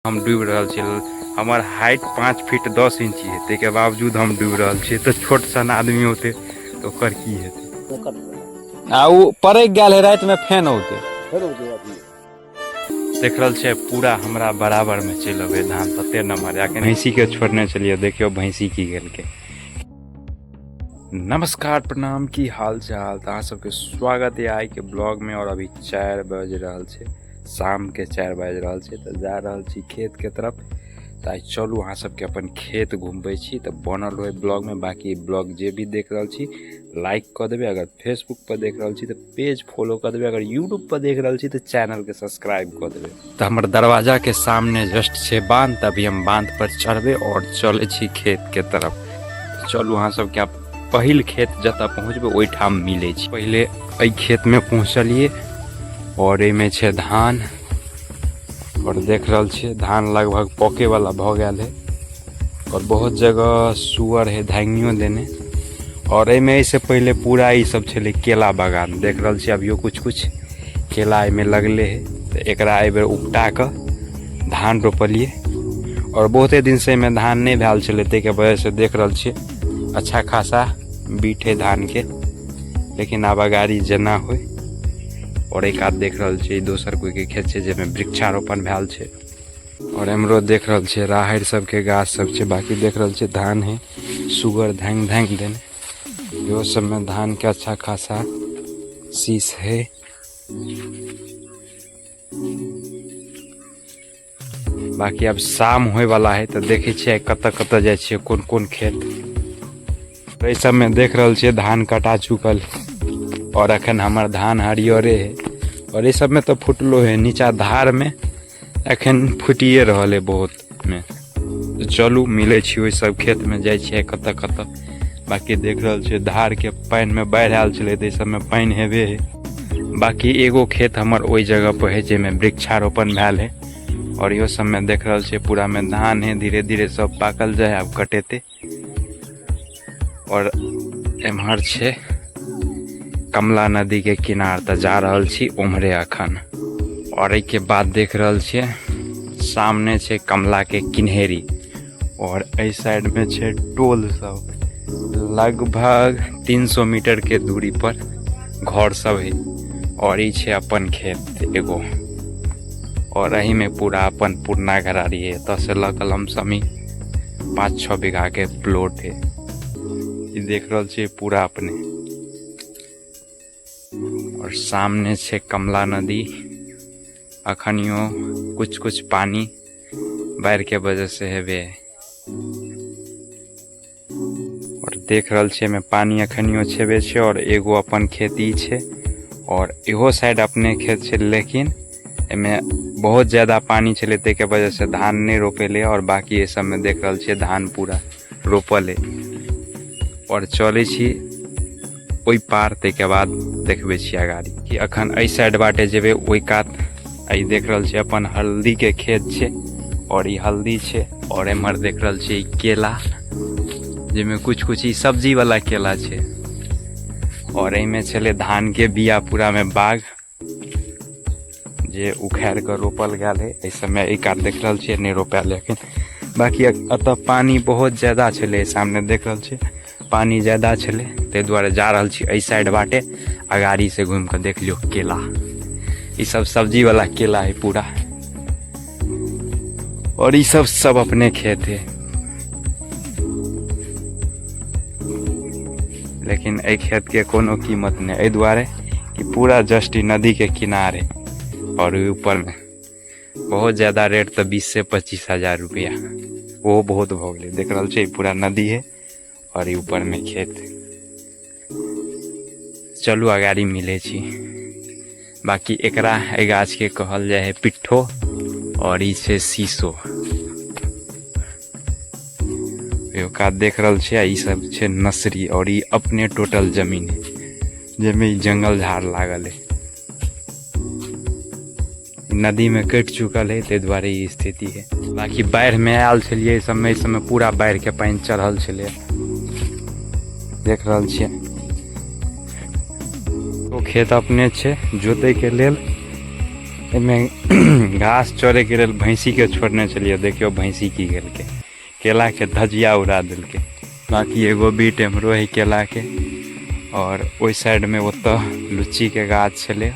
हम डूबि रहल छी। हमर हाइट 5 फीट 10 इंची है, ताहिके बावजूद हम डूबि रहल छियै। तऽ छोट सन आदमी होते तऽ ओकर की हेतै? आ ओ पड़ैक गेल है रातिमे, फेन औते। देख रहल छियै, पूरा हमरा बराबर में चलि अबै धान, तते नमहर। अखन भैंसी के छोड़ने छलियै, देखियौ भैंसी की गेलकै। नमस्कार, प्रणाम, की हाल चाल? तऽ अहाँ सबके स्वागत है आइ के ब्लॉग में। और अभी 4 बज रहल छै, शाम के 4 बाजि रहल छै। तऽ जा रहल छी खेत के तरफ। तऽ आइ चलू अहाँ सबके अपन खेत घुमबै छी, तऽ बनल रहै ब्लॉग में। बाकी ब्लॉग जे भी देख रहल छी, लाइक कऽ देबै। अगर फेसबुक पर देख रहल छी तऽ पेज फॉलो कऽ देबै। अगर यूट्यूब पर देख रहल छी तऽ चैनल के सब्सक्राइब कऽ देबै। तऽ हमर दरवाजा के सामने जस्ट छै बांध, तऽ अभी हम बांध पर चढ़बै और चलै छी खेत के तरफ। चलू, अहाँ सबके पहिल खेत जतऽ पहुँचबै ओहिठाम मिलै छी। पहिले एहि खेतमे पहुँचलियै और एहिमे छै धान। और देख रहल छियै, धान लगभग पके वाला भऽ गेल है और बहुत जगह सुअर है धांगियो देने। और एहिमे एहिसँ पहिले पूरा ई सब छलै केला बगान। देख रहल छियै, अभियो कुछ कुछ केला एहिमे लगले है। तऽ एकरा एहिबेर उपटा कऽ धान रोपलियै और बहुते दिनसँ एहिमे धान नहि भेल छलै, ताहिके वजहसँ देख रहल छियै अच्छा खासा बीट है धानके। लेकिन आब अगाड़ी जेना होइ। और एक हाथ देख रहल छियै, दोसर कोइके खेत छै जाहिमे वृक्षारोपण भेल छै। और एम्हरो देख रहल छियै, राहड़ि सबके गाछ सब छै। बाकी देख रहल छियै, धान है, सुगर धांगि धांगि देने। इहो सबमे धानके अच्छा खासा शीश है। बाकी आब शाम होय वाला है, तऽ देखै छियै कतऽ कतऽ जाइ छियै, कोन कोन खेत। एहि सबमे देख रहल छियै, धान कटा चुकल और अखन हमर धान हरियरे है। और एहि सबमे तऽ फुटलो है, नीचा धार मे अखन फुटिए रहल है बहुत मे। तऽ चलू, मिलै छी ओहि सब खेत मे, जाइ छियै कतऽ कतऽ। बाकी देख रहल छियै, धार के पानि मे बाढ़ि आयल छलै, तऽ एहि सबमे पानि हेबे है। बाकी एगो खेत हमर ओहि जगह पर है जाहिमे वृक्षारोपण भेल है। और इहो सबमे देख रहल छियै, पूरा मे धान है, धीरे धीरे सब पाकल जाय, आब कटेतै। और एम्हर छै कमला नदी के किनार, तऽ जा रहल छी उम्हरे अखन। और एहिके बाद देख रहल छियै, सामने छै कमला के किन्हेरी और एहि साइड में छै टोल सब। लगभग 300 मीटर के दूरी पर घर सब है। और ई छै अपन खेत एगो और एही में पूरा अपन पुरना घरारी है। एतऽ से लऽ कऽ लमसम ही 5-6 बीघा के प्लॉट है। ई देख रहल छियै, पूरा अपने। और सामने छै कमला नदी। अखनियो कुछ कुछ पानी बाढ़ि के वजह से हेबे। और देख रहल छियै, एहिमे पानी अखनियो छेबे छै। और एगो अपन खेती छै और इहो साइड अपने खेत छै, लेकिन एहिमे बहुत ज्यादा पानी छलै, ताहिके वजह से धान नहि रोपेलै। और बाकी एहि सबमे देख रहल छियै, धान पूरा रोपल है। और चलै छी ओहि पार, ताहिके बाद देखबै छी अगाड़ी कि अखन एहि साइड बाटे जेबै ओहि कात। आ ई देख रहल छियै, अपन हल्दी के खेत छै और ई हल्दी छै। और एम्हर देख रहल छियै, ई केला, जाहिमे कुछ कुछ ई सब्जी वाला केला छै। और एहिमे छलै धान के बिया पूरा में बाग, जे उखाड़ि कऽ रोपल गेल है। एहि सबमे एहि कात देख रहल छियै, नहि रोपायल एखन। बाकी एतऽ पानी बहुत ज्यादा छलै, सामने देख रहल छियै, पानी ज्यादा छलै, ताहि दुआरे जा रहल छी एहि साइड बाटे अगाड़ी से घुमि कऽ। देख लियौ केला, ई सब सब्जी वाला केला है पूरा। और ई सब सब अपने खेत है, लेकिन एहि खेत के कोनो कीमत नहि, एहि दुआरे कि पूरा जस्ट ई नदी के किनारे और ऊपर में बहुत ज्यादा रेट, तऽ 20 से 25 हजार रुपया, ओहो बहुत भऽ गेलै। देख रहल छियै, पूरा नदी है और ई ऊपर में खेत। चलू, अगाड़ी मिलै छी। बाकी एकरा एहि गाछ के कहल जाइ है पिट्ठो और ई छै शीशो। ओका देख रहल छियै, ई सब छै नर्सरी। और ई अपने टोटल जमीन है, जाहिमे ई जंगल झाड़ लागल है। नदी में कटि चुकल है, ताहि दुआरे ई स्थिति है। बाकी बाढ़ि में आयल छलियै एहि सबमे, एहि सबमे पूरा बाढ़ि के पानि चढ़ल छलै। देख रहल छियै, ओ खेत अपने छै जोतै के लेल। एहिमे घास चरैके लेल भैँसीके छोड़ने छलियै। देखियौ भैँसी की केलकै, केलाके धजिया उड़ा देलकै। बाकी एगो बीट एम्हरो है केलाके, और ओहि साइडमे ओतऽ लुच्चीके गाछ छलै,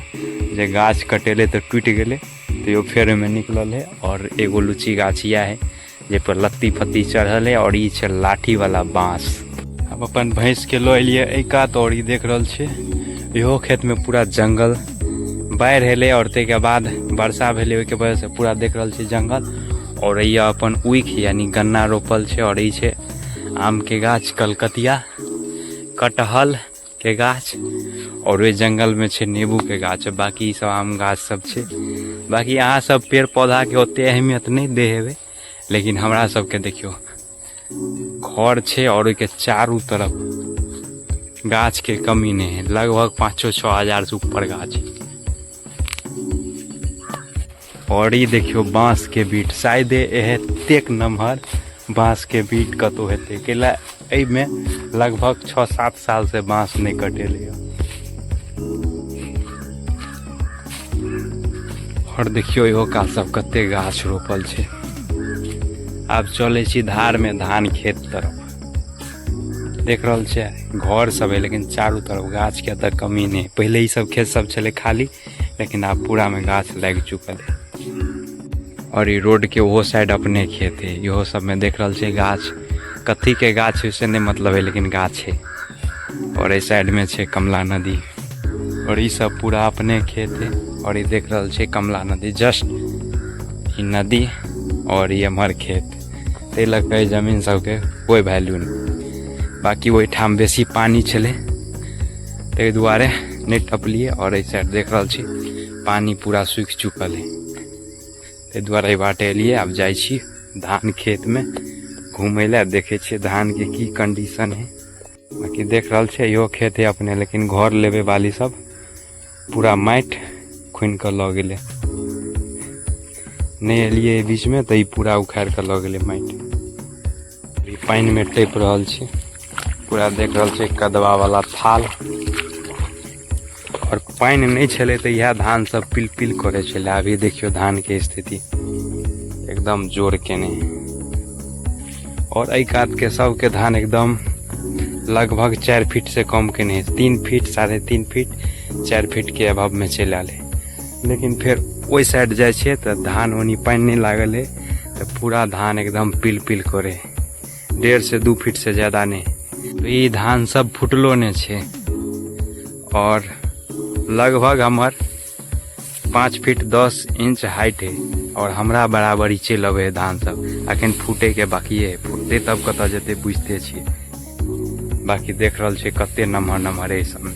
जे गाछ कटेलै तऽ टूटि गेलै, तैयो फेर ओहिमे निकलल है। और एगो लुच्ची गाछ इएह है जाहिपर लत्ती फत्ती चढ़ल है, और ई छै लाठीवला बाँस। आब अपन भैंसके लऽ एलियै एहि कात, और ई देख रहल छियै इहो खेतमे पूरा जंगल बाढ़ि एलै और ताहिके बाद वर्षा भेलै, ओहिके वजहसँ पूरा देख रहल छियै जंगल। और एहिया अपन ऊख यानी गन्ना रोपल छै, और ई छै आमके गाछ, कलकतिया, कटहल के गाछ, और ओहि जंगलमे छै नेबूके गाछ। बाकी सब आम गाछ सब छै। बाकी अहाँ सब पेड़ पौधाके ओते अहमियत नहि दै हेबै, लेकिन हमरा सबके देखियौ घर छै और ओहिके चारू तरफ गाछके कमी नहि है, लगभग 5-6 हजार से ऊपर गाछ है। और ई देखियौ बाँसके बीट, शायदे एतेक नमहर बाँसके बीट कतहु हेतै, कैला एहिमे लगभग 6-7 साल से बाँस नहि कटेलै। और देखियौ इहो कात सब कते गाछ रोपल छै। आब चलै छी धारमे धान खेत तरफ। देख रहल छियै घर सब है, लेकिन चारू तरफ गाछके एतऽ कमी नहि। पहिले ई सब खेत सब छलै खाली, लेकिन आब पूरा में गाछ लागि चुकल है। और ई रोड के ओहो साइड अपने खेत है, इहो सब में देख रहल छियै गाछ, कथी के गाछ है से नहीं मतलब है, लेकिन गाछ है। और एहि साइड में छै कमला नदी, और ई सब पूरा अपने खेत है। और ई देख रहल छियै कमला नदी, जस्ट ई नदी और ई एम्हर खेत, ताहि लऽ कऽ एहि जमीन सबके कोइ वैल्यू नहि। बाकी ओहिठाम बेसी पानि छलै ताहि दुआरे नहि टपलियै। और एहि साइड देख रहल छी पानि पूरा सूखि चुकल है, ताहि दुआरे एहि बाटे एलियै। आब जाइ छी धान खेतमे घूमै लए, देखै छियै धानके की कंडीशन है। बाकी देख रहल छियै इहो खेत है अपने, लेकिन घर लेबै वाली सब पूरा माटि खुनि कऽ लऽ गेलै। नहि एलियै एहि बीचमे तऽ ई पूरा उखाड़ि कऽ लऽ गेलै माटि। ई पानिमे टपि रहल छी, पूरा देख रहल छै कदवा वाला थाल। और पानि नहि छलै तऽ इएह धान सब पिल पिल करै छलै। अभी देखियौ धानके स्थिति एकदम जोर केने। और एहि कातके सबके धान एकदम लगभग 4 फीट से कम के नहीं, 3 फीट, 3.5 फीट, 4 फीट के अभाव में चलि आयल है। लेकिन फेर ओहि साइड जाइ छियै तऽ धान ओनी पानि नहि लागल है, तऽ पूरा धान एकदम पिल पिल करे, 1.5 से 2 फीट से ज्यादा नहि। तऽ ई धान सब फुटलो नहि छै, और लगभग हमर 5 फीट 10 इंच हाइट है, और हमरा बराबरी चलि अबै है धान सब। अखन फूटैके बाकिए है, फूटतै तब कतऽ जेतै बुझिते छियै। बाकी देख रहल छियै कते नमहर नमहर है सबमे।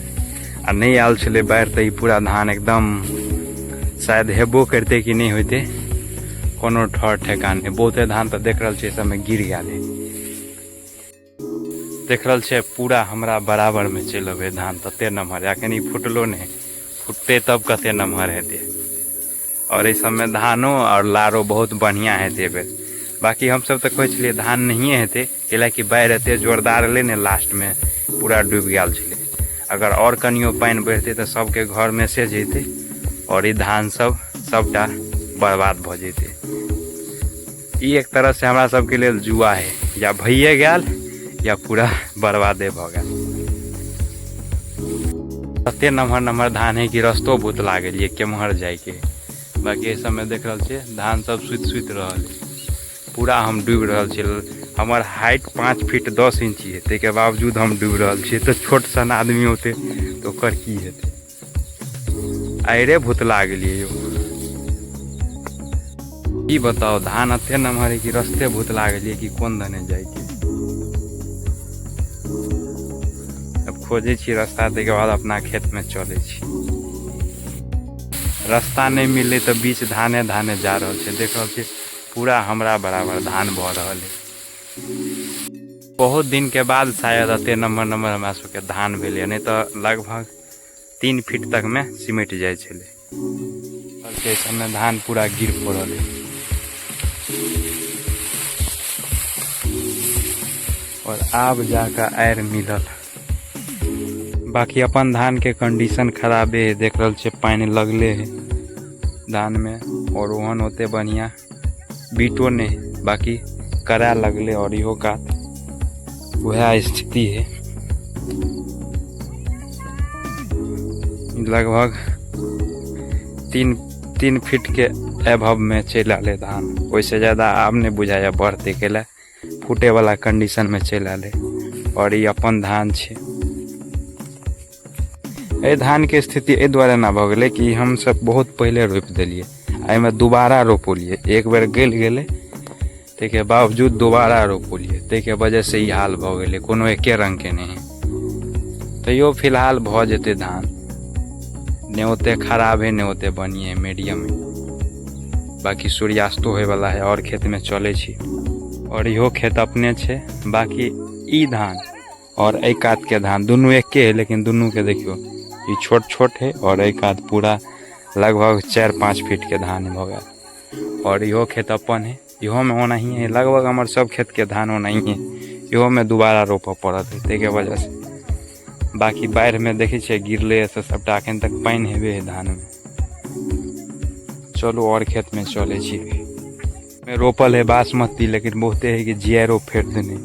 आ नहि आयल छलै बाढ़ि तऽ ई पूरा धान एकदम शायद हेबो करतै कि नहि होइतै, कोनो ठर ठेकान नहि। बहुते धान तऽ देख रहल छियै सबमे गिर गेल है। देख रहल छियै पूरा हमरा बराबरमे चलि अबै धान, तते नमहर। अखन ई फुटलो नहि, फुटतै तब कते नमहर हेतै। और एहि सबमे धानो और लारो बहुत बढ़िआँ हेतै एहि बेर। बाकी हमसब तऽ कहै छलियै धान नहिए हेतै, कैलाकि बाढ़ि एते जोरदार एलै ने लास्टमे पूरा डूबि गेल छलै। अगर और कनियो पानि बढ़तै तऽ सबके घरमे से जैतै और ई धान सब सबटा बर्बाद भऽ जैतै। ई एक तरह से हमरा सबके लेल जुआ है, या भइए गेल या पूरा बर्बादे भऽ गेल। तते नमहर नमहर धान है कि रस्तो भूतला गेलियै केम्हर जाइके। बाकी एहि सबमे देख रहल छियै धान सब सुति सुति रहल है, पूरा हम डूबि रहल छियै। हमर हाइट 5 फीट 10 इंच है, ताहिके बावजूद हम डूबि रहल छियै। तऽ छोट सन आदमी होतै तऽ ओकर की हेतै। आइरे भूतला गेलियै यौ। की बताउ, धान एते नमहर है कि रस्ते भूतला गेलियै कि कोन दने जाइके। अब खोजै छी रास्ता, ताहिके बाद अपना खेतमे चलै छी। रास्ता नहि मिललै तऽ बीच धाने धाने जा रहल छै। देख रहल छियै पूरा हमरा बराबर धान भऽ रहल है। बहुत दिनके बाद शायद एते नम्हर नम्हर हमरा सबके धान भेलै, नहि तऽ लगभग 3 फीट तकमे सिमटि जाइ छलै। एहि सबमे धान पूरा गिर पड़ल है। और आब जाकऽ आरि मिलल। बाकी अपन धानके कंडीशन खराबे है, देख रहल छियै पानि लगले है। धानमे। आओर ओहन ओते बढ़िआँ बीटो नहि, बाकी करा लगलै। आओर इहो कात वएह स्थिति है। लगभग 3 फीट के एभव में चलि आयल है धान। ओहिसँ ज्यादा आब नहि बुझाइए बढ़तै, कैला फूटे वाला कंडीशन में चलि आयल है। आओर ई अपन धान छै। एहि धानके स्थिति एहि दुआरे एना भऽ गेलै कि हमसब बहुत पहिले रोपि देलियै, एहिमे दोबारा रोपलियै। एक बेर गलि गेलै, ताहिके बावजूद दोबारा रोपलियै, ताहिके वजहसँ ई हाल भऽ गेलै। कोनो एके रङ्गके नहि है, तैयो फिलहाल भऽ जेतै। धान नहि ओते खराब है, नहि ओते बढ़िएँ है, मीडियम है। बाकी सूर्यास्तो होइवला है। आओर खेतमे चलै छी। आओर इहो खेत अपने छै। बाकी ई धान और एहि कात के धान दुनू एके है, लेकिन दुनू के देखियो ई छोट छोट है और एहि कात पूरा लगभग 4-5 फीट के धान भऽ गेल। और इहो खेत अपन है, इहो में ओनाही है। लगभग हमर सब खेत के धान ओनाही है। इहो में दोबारा रोपऽ पड़त है ताहिके वजह से। बाकी बाढ़ि में देखै छियै गिरले से सबटा अखन तक पानि हेबे है धान में। चलू और खेत में चलै छी। में रोपल है बासमती, लेकिन बहुते है कि जियारो फेट देने।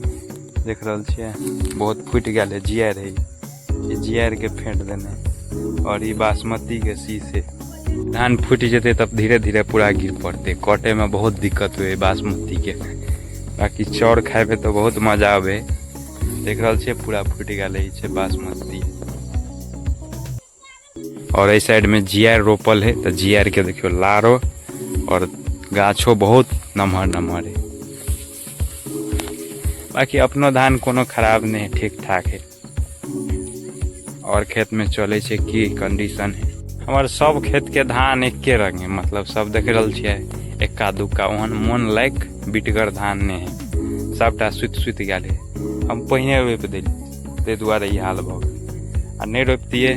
देख रहल छियै बहुत फूटि गेल है, जियार है ई, जियार के फेंट देने। और ई बासमती के शीश है। धान फूटि जेतै तब धीरे धीरे पूरा गिर पड़तै, कटे में बहुत दिक्कत हुए बासमती के। बाकी चाउर खाइमे तऽ बहुत मजा आबै। देख रहल छियै पूरा फूटि गेल है, ई छै बासमती। और एहि साइड में जियार रोपल है, तऽ जियार के देखियौ लारो और गाछो बहुत नमहर नमहर है। बाकी अपनो धान कोनो खराब नहीं है, ठीक ठाक है। और खेत में चले छै की कंडीशन है। हमर सब खेत के धान एके रंग है, मतलब सब देख रहल छियै एक्का दुक्का, ओहन मोन लायक बिटगर धान नहीं है, सबटा सुति सुति गेल है। हम पहिने रोपि देलियै, ताहि दुआरे ई हाल भऽ गेल। आ नहि रोपितियै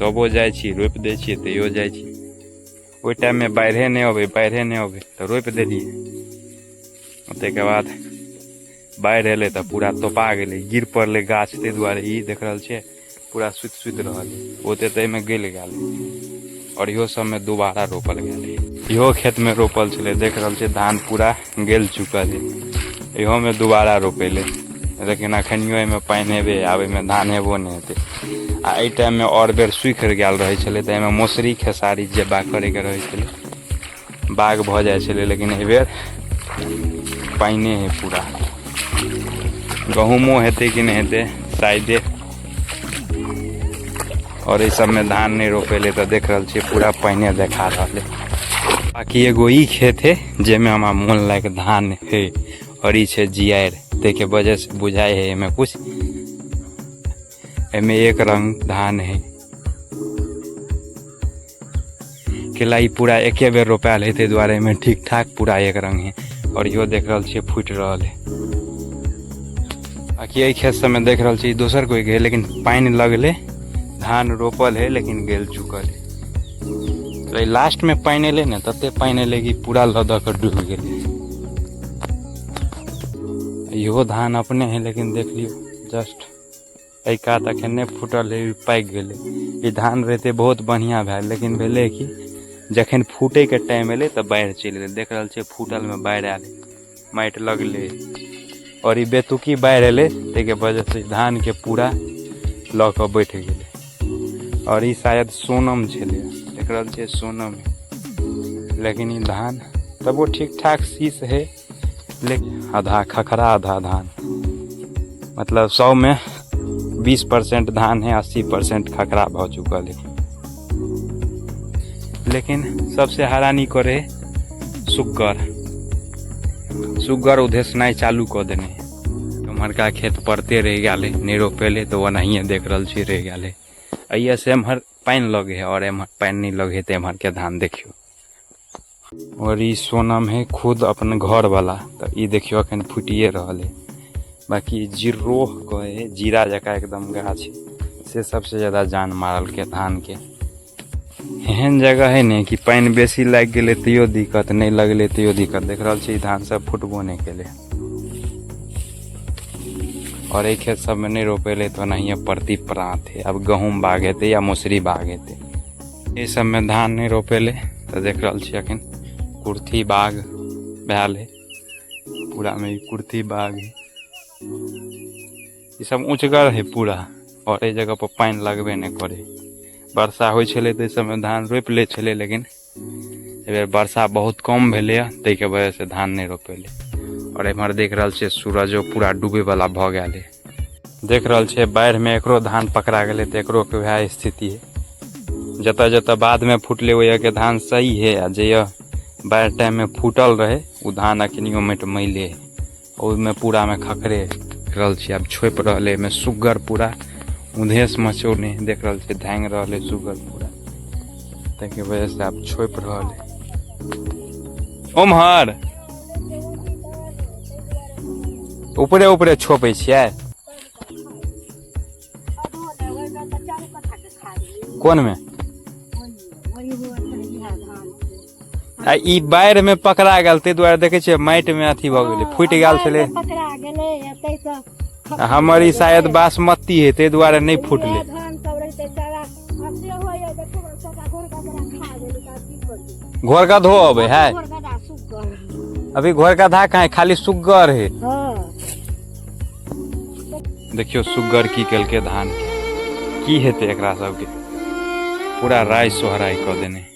तबो जाइ छी, रोपि दै छियै तैयो जाइ छी। ओहि टाइममे बाढ़िए नहि अबै, बाढ़िए नहि अबै तऽ रोपि देलियै। ताहिके बाद बाढ़ि एलै तऽ पूरा तोपा गेलै, गिर पड़लै गाछ, ताहि दुआरे ई देख रहल छियै पूरा सुति सुति रहल है, ओते तऽ एहिमे गलि गेल है। आओर इहो सबमे दोबारा रोपल गेल है। इहो खेतमे रोपल छलै, देख रहल छियै धान पूरा गलि चुकल है। इहोमे दोबारा रोपेलै, लेकिन अखनियो एहिमे पानि हेबे, आब एहिमे धान हेबो नहि हेतै। आ एहि टाइममे आओर बेर सूखि गेल रहै छलै तऽ एहिमे मौसरी खेसारी जे बाग करैके रहै छलै बाग भऽ जाइ छलै, लेकिन एहिबेर पानिए है पूरा। गहूमो हेतै कि नहि हेतै शायदे। आओर एहि सबमे धान नहि रोपेलै तऽ देख रहल छियै पूरा पानिए देखा रहल है। बाकी एगो ई खेत है जाहिमे हमरा मोन लायक धान है, और ई छै जियार, ताहिके वजह से बुझाइ है एहिमे कुछ, एहिमे एक रंग धान है। केला ई पूरा एके बेर रोपायल है, ताहि दुआरे एहिमे ठीक ठाक पूरा एक रंग है। और इहो देख रहल छियै फूटि रहल है। बाकी एहि खेत सबमे देख रहल छी दोसर कोई के है, लेकिन पानि लगले धान रोपल है, लेकिन गलि चुकल है। तो लास्ट में पानि एलै ने, तते पानि एलै कि पूरा लऽ दऽ कऽ डूबि गेलै। इहो धान अपने है, लेकिन देख लियौ जस्ट एहि कात अखन नहि फूटल है, पाकि गेलै। ई धान रहितै बहुत बढ़िआँ भेल, लेकिन भेलै कि जखन फूटैके टाइम एलै तऽ बाढ़ि चलि गेलै। देख रहल छियै फूटलमे बाढ़ि आयल, माटि लगलै और ई बेतुकी बाढ़ि एलै, ताहिके वजहसँ धानके पूरा लऽ कऽ बैठ गेलै। और ई शायद सोनम छलै, देख रहल छियै सोनम है, लेकिन ई धान तबो ठीक ठाक शीश है, लेकिन आधा खखरा आधा धान, मतलब 100 में 20% धान है, 80% खखरा भऽ चुकल है। लेकिन सबसे हैरानी करे सुग्गर, सुग्गर उधेसनाइ चालू कऽ देने। उम्हरका खेत पड़ते रहि गेल है, नहि रोपेले तऽ ओनाहिए देख रहल छी रहि गेल है। एहिए से एम्हर पानि लगे है और एम्हर पानि नहि लगे है, तऽ एम्हरके धान देखियौ। और ई सोनम है खुद अपन घर वाला, तऽ ई देखियौ अखन फुटिए रहल है। बाकी जीरोह कहे है, जीरा जकाँ एकदम गाछ है, से सबसे ज्यादा जान मारलकै धान के। एहन जगह है ने कि पानि बेसी लागि गेलै तैयो दिक्कत, नहि लगलै तैयो दिक्कत। देख रहल छी धान सब फुटबो नहि केलै। और एहि खेत सबमे नहि रोपेलै तऽ ओनाहिए परती प्रांत है। अब गहूँम बाग हेतै या मौसरी बाग हेतै। एहि सबमे धान नहि रोपेलै तऽ देख रहल छी अखन कुर्थी बाग भेल है पूरा में कुर्थी बाग है। ई सब ऊँचगर है पूरा और एहि जगह पर पानि लगबे नहि करे। वर्षा होइ छलै ताहि सबमे धान रोपि लै छलै, लेकिन एहि बेर वर्षा बहुत कम भेलैए, ताहिके वजहसँ धान नहि रोपेलै। और एम्हर देख रहल छियै सूरजो पूरा डूबैवला भऽ गेल है। देख रहल छियै बाढ़िमे एकरो धान पकड़ा गेलै तऽ एकरो के वएह स्थिति है। जतऽ जतऽ बादमे फुटलै ओहिके धान सही है, आ जे बाढ़ि टाइममे फूटल रहै ओ धान अखनियो माटि मैले है, ओहिमे पूरामे खखरे। देख रहल छियै आब छोपि रहल है, एहिमे सुग्गर पूरा उधेस मचौने देख रहल छियै, धांगि रहल है सुग्गर पूरा, ताहिके वजहसँ आब छोपि रहल है। ओम्हर ऊपरे ऊपरे छोपै छियै। कोनमे आ ई बाढ़ि में पकड़ा गेल ताहि दुआरे देखै छियै माटि में अथी भऽ गेलै, फूटि गेल छलै। पकड़ा गेलै ताहिसँ। हमर ई शायद बासमती है, ताहि दुआरे नहि फूटलै। धान सब रहितै सारा से होइए, देखो सबटा घोर गदरा खा गेलै, तऽ की करबै? घोर गधो अबै है। घोर गदरा सुग्गर। अभी घोर गधा कहाँ है? खाली सुग्गर है। हँ। देखियौ सुग्गर की केलकै धान के, की हेतै एकरा सबके, पूरा राय सोहराय कऽ देने।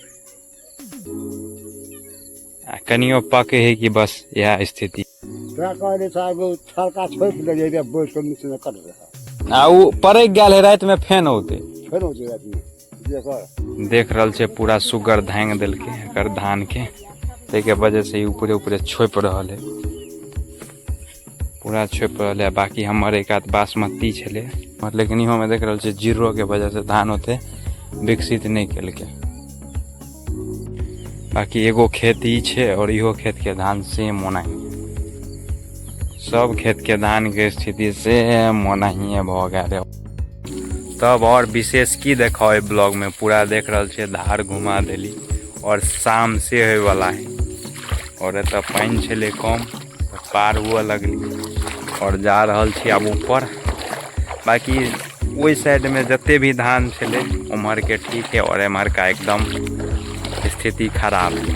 आ कनियो पके है कि बस इएह स्थिति। तोरा कहले छड़का छोपि देलियै रे, बैठ कऽ नीचे कट रहे। आ ओ पड़ैक गेल है रातिमे, फेन औतै। फेर औतै रातिमे जेकर। देख रहल छै पूरा सुग्गर धांगि देलकै एकर धान के, ताहिके वजह से ई ऊपरे ऊपरे छोपि रहल है, पूरा छोपि रहल है। बाकी हमर एक आध बासमती छलै, लेकिन इहोमे देख रहल छियै जीरो के वजह से धान ओते विकसित नहि केलकै। बाकी एगो खेत ई छै और इहो खेत के धान सेम ओनाही, सब खेत के धान के स्थिति सेम ओनाहिए भऽ गेल है। तब और विशेष की देखाओ एहि ब्लॉग में, पूरा देख रहल छियै धार घुमा देली और शाम से होयवला है और एतऽ पानि छलै कम तऽ पार हुअ लगली और जा रहल छी आब ऊपर। बाकी ओहि साइडमे जते भी धान छलै उम्हर के ठीक है और एम्हरका एकदम स्थिति खराब है।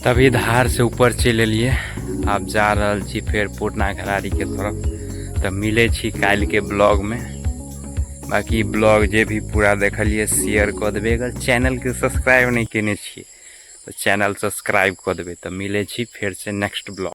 तभी धार से ऊपर चलि एलियै, आब जा रहल छी फेर पुरना घरारी के तरफ। तऽ मिलै छी काल्हिके ब्लॉगमे। बाकी ब्लॉग जे भी पूरा देखलियै शेयर कऽ देबै, अगर चैनलके सब्सक्राइब नहि केने छियै तऽ चैनल सब्सक्राइब कऽ देबै। तऽ मिलै छी फेरसँ नेक्स्ट ब्लॉग।